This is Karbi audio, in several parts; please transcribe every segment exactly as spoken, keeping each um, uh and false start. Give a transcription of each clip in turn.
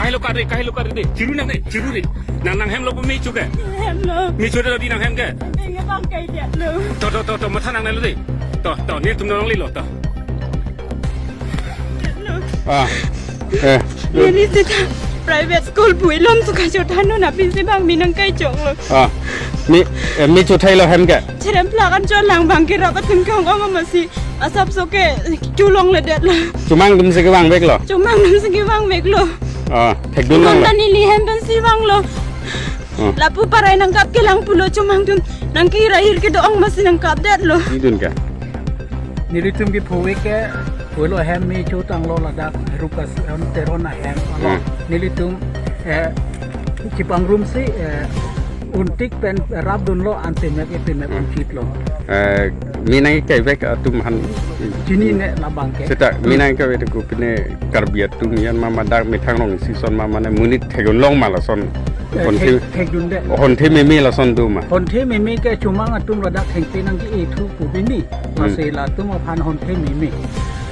Kahelo kari, kahelo kari de. Chiru nang de, chiru de. Nang nanghem lo pu me cho ke? Hemlo. Me cho de lo di nanghem ke? Nangke bang kaidetlo. To, to, to, to, matha nangnelo de. To, to, nelitum nanglelo, to. Hemlo. Ah. Eh. Neli seta private school pu ilom suka chothannon apinsi bang me nangkaichoklo. Ah. Me, eh, me chothailo hem ke? Cherem plak an chonlang bang kerap atum kang ong amatsi asapso ke cholongledetlo. Chomang atumsi kevangveklo. Chomang atumsi kevangveklo. Ah, thekdun nang. Neli hem pensi vanglo. Ah. Lapu parai nangkap kelang pulo chomang atum nangkira ir kedo-ong amatsi nangkapdetlo. Idun ke? Nelitum kephovek ke pulo hem me chotanglo ladak Rukasen Teron ahem alo. Hmm. Nelitum, eh, chipangrumsi, eh, untik pen rapdunlo ante mek ipi mek Hmm. unchitlo. Eh, me nangkaivek atum aphan. Chinine labang ke. Seta, me nangkaivek tu pine Karbi atum yan mama dak methang rong season mama ne monit thekdunlong ma lason. Eh, Honthe, thek-, thekdunde. Honthe meme lason do ma. Honthe meme ke chomang atum ladak thengpi nangji-e thu pu pini. Hmm. Masi latum aphan honthe meme.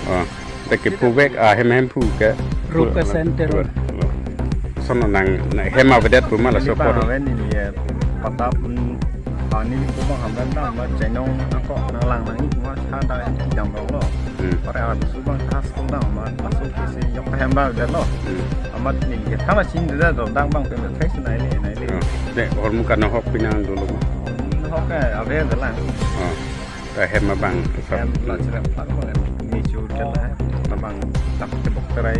Ah, dak kephovek ahem hemphu ke. Rukasen Teron. Lason nang, nang hem avedet pu ma laso Neli pori. Pang aven neli, eh, patap, mm, ah, neli pu bang ham dan dam, ma chainong angko nanglang nang-ik ma tha dang dam lo. Hmm. Pare adusu bang tha school dang ma, laso kisi yok hem ba det lo. Hmm. Amat neli ke thama chin de do dang bang pe me thai sunai le nai le. Oh. De hormu kan hok pinang dolo ma. Hok ke ave de lang. Oh. Ta hem abang sap. Hem la chira plak mo le. Ni chu ke la. Labang tak ke bok terai.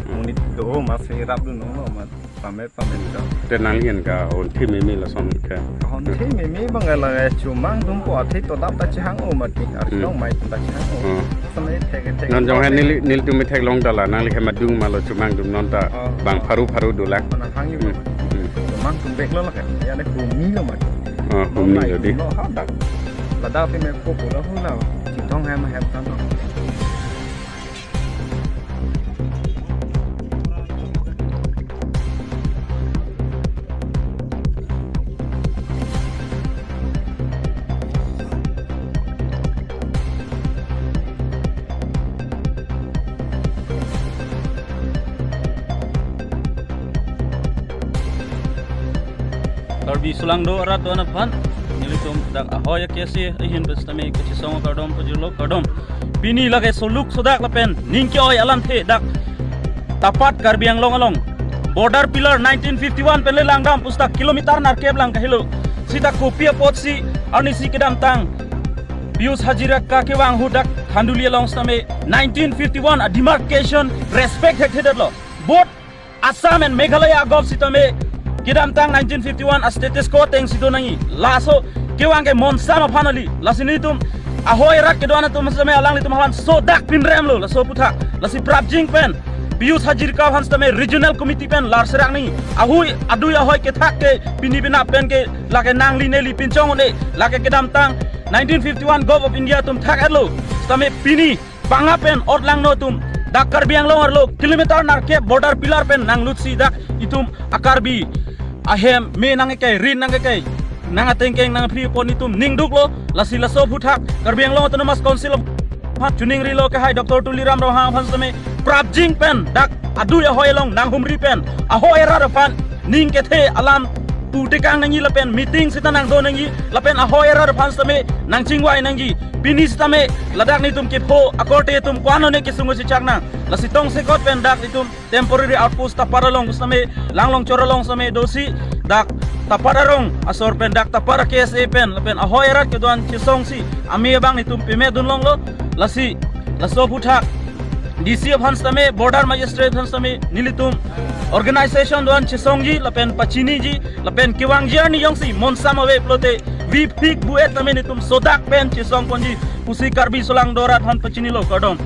Hmm. Monit do ma se rapdun lo ma. Pame, pame do. Te nangli an ke honthe meme lason ke. Honthe meme bang la chomang atum ko athe to dam ta chehang-o mati. Hmm. Arlong mai ta chehang-o. Hmm. Sampai thek, thek. Non jong hai neli, nelitum theklong ta la, nangli hem adung ma lo chomang atum non ta. Oh. Bang pharu pharu dolang. Mana hangi. Hmm. Hmm. Chomang atum bek lo la ke. Ya le humi lo mati. Oh, humi lo di. Lo ha dak. Ladak te me ko ko lo hu la. Chithong hem hem tan lo. Karbi Solangdo arat do-an aphan nelitum dak ahoi akesi ahin pen sitame kachesong kardom pajirlo kardom. Pini lake soluk sodak lapen ning ke-oi alamthe dak Tapat Karbi Anglong along border pillar nineteen fifty-one pen le langdam pusita kilometer nerkep lang kahelo. Sita kopi apotsi arnisi kedamtang Pius Hazarika kevang ahut dak Khanduli along sitame nineteen fifty-one a demarcation respect thekthedetlo. Both Assam and Meghalaya agop sitame kedamtang nineteen fifty-one a status quo atengsi do nangji. Laso kevang ke monsam aphan kali. Lasi nelitum ahoi arat kedo-an atum sitame alanglitum aphan sodak pinremlo laso aphuthak. Lasi prapjin pen Pius Hazarika aphan sitame regional committee pen lar serak nangji. Ahui adui ahoi kethak ke pini penap pen ke lake nangli neli pinchong un-e, lake kedamtang nineteen fifty-one Govt of India atum thak-etlo. Sitame pini bang-a pen otlangno atum dak Karbi Anglong arlo kilometer nerkep border pillar pen nanglutsi dak itum a-Karbi ahem me nangkekai, rin nangkekai, nang atengkeng nangphri pon itum ningduklo. Lasi laso aphuthak Karbi Anglong Autonomous Council of aphan chuning rilo kehai Doctor Tuliram Ronghang aphan sitame prapjin pen dak adui ahoi along nanghumri pen ahoi arat aphan ning kethe alam pu tekang nangji lapen meeting sita nangdo nangji lapen ahoi arat aphan sitame nangchingvai nangji. Pini sitame ladak nelitum kepho akorte atum ko-an one kesung usi chak nang. Lasi tongsekot pen dak nelitum temporary outpost Tapat along sitame Langlongchor along sitame dosi dak Tapat arong asor pen dak Tapat a-K S A pen lapen ahoi arat kedo-an chesongsi ame abang nelitum pemedunlonglo. Lasi laso aphuthak D C aphan sitame, border magistrate aphan sitame, nelitum organization do-an chesongji lapen pachiniji lapen kevangji arni jongsi monsam ave pulote vipik bu-et tame nelitum sodak pen chesong ponji pusi Karbi Solangdo arat aphan pachinilo kardom.